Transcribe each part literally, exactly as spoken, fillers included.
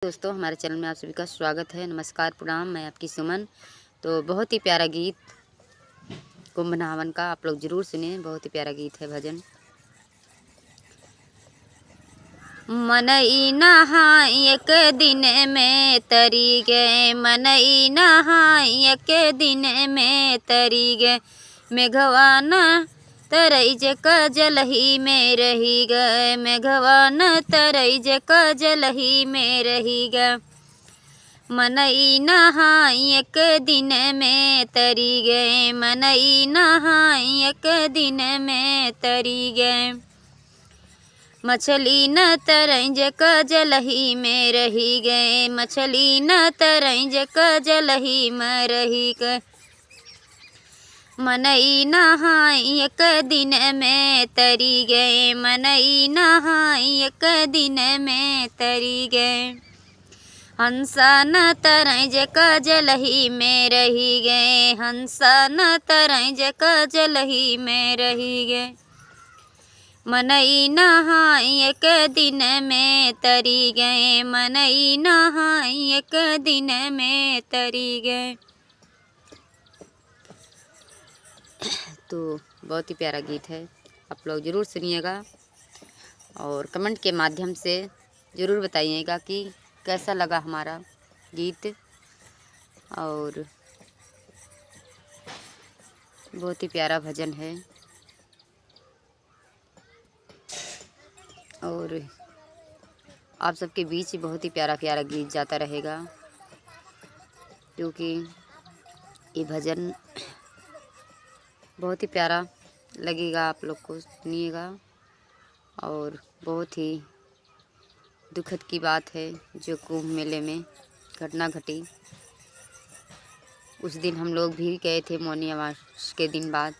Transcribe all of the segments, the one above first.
दोस्तों, हमारे चैनल में आप सभी का स्वागत है। नमस्कार, प्रणाम, मैं आपकी सुमन। तो बहुत ही प्यारा गीत कुंभ नहावन का आप लोग जरूर सुने, बहुत ही प्यारा गीत है भजन। मनई नहाई एक दिन में तरी गए, मनई नहाई एक दिन में तरी गए, मेघवा न तरई जेका जलही में रही गए, मेघवा न तरई जेका जलही में रही गए। मनई नहाई एक दिन में तरी गए, मनई नहाई एक दिन में तरी गए। मछली न तरई जेका जलही में रही गए, मछली न तरई जेका जलही में रही गए। मनई नहाई एक दिन में तरी गए, मनई नहाई एक दिन में तरी गए। हंसा न तरई जेका जलही में रही गए, हंसा न तरई जेका जलही में रही गए। मनई नहाई एक दिन में तरी गए, मनई नहाई एक दिन में तरी गए। तो बहुत ही प्यारा गीत है, आप लोग ज़रूर सुनिएगा और कमेंट के माध्यम से ज़रूर बताइएगा कि कैसा लगा हमारा गीत। और बहुत ही प्यारा भजन है। और आप सबके बीच बहुत ही प्यारा प्यारा गीत जाता रहेगा, क्योंकि ये भजन बहुत ही प्यारा लगेगा आप लोग को, सुनिएगा। और बहुत ही दुखद की बात है जो कुंभ मेले में घटना घटी। उस दिन हम लोग भी गए थे, मौनी अमावस के दिन बाद,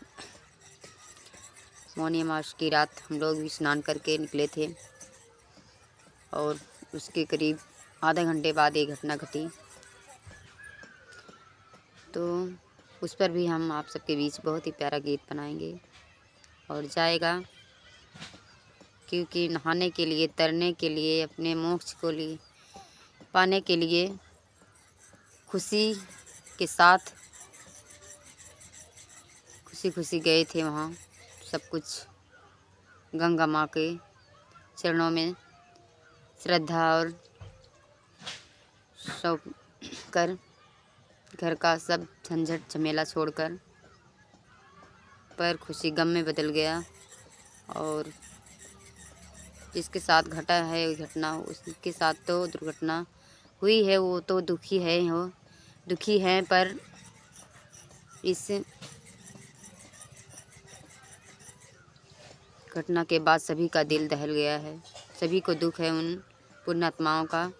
मौनी अमावस की रात हम लोग भी स्नान करके निकले थे और उसके करीब आधा घंटे बाद ये घटना घटी। तो उस पर भी हम आप सबके बीच बहुत ही प्यारा गीत बनाएंगे और जाएगा, क्योंकि नहाने के लिए, तरने के लिए, अपने मोक्ष को लिए, पाने के लिए खुशी के साथ, खुशी खुशी गए थे वहाँ। सब कुछ गंगा माँ के चरणों में श्रद्धा और सौंप कर घर का सब झंझट झमेला छोड़कर पर खुशी गम में बदल गया। और जिसके साथ घटा है घटना, उसके साथ तो दुर्घटना हुई है, वो तो दुखी है हो, दुखी हैं, पर इस घटना के बाद सभी का दिल दहल गया है। सभी को दुख है उन पुण्यात्माओं का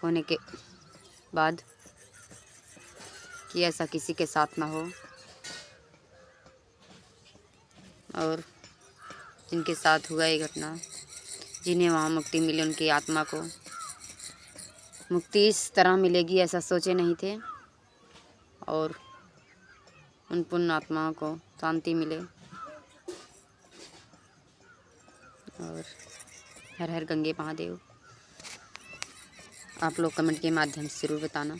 होने के बाद कि ऐसा किसी के साथ ना हो। और जिनके साथ हुआ ये घटना, जिन्हें वहाँ मुक्ति मिली, उनकी आत्मा को मुक्ति इस तरह मिलेगी, ऐसा सोचे नहीं थे। और उन पुण्य आत्माओं को शांति मिले। और हर हर गंगे महादेव। आप लोग कमेंट के माध्यम से ज़रूर बताना।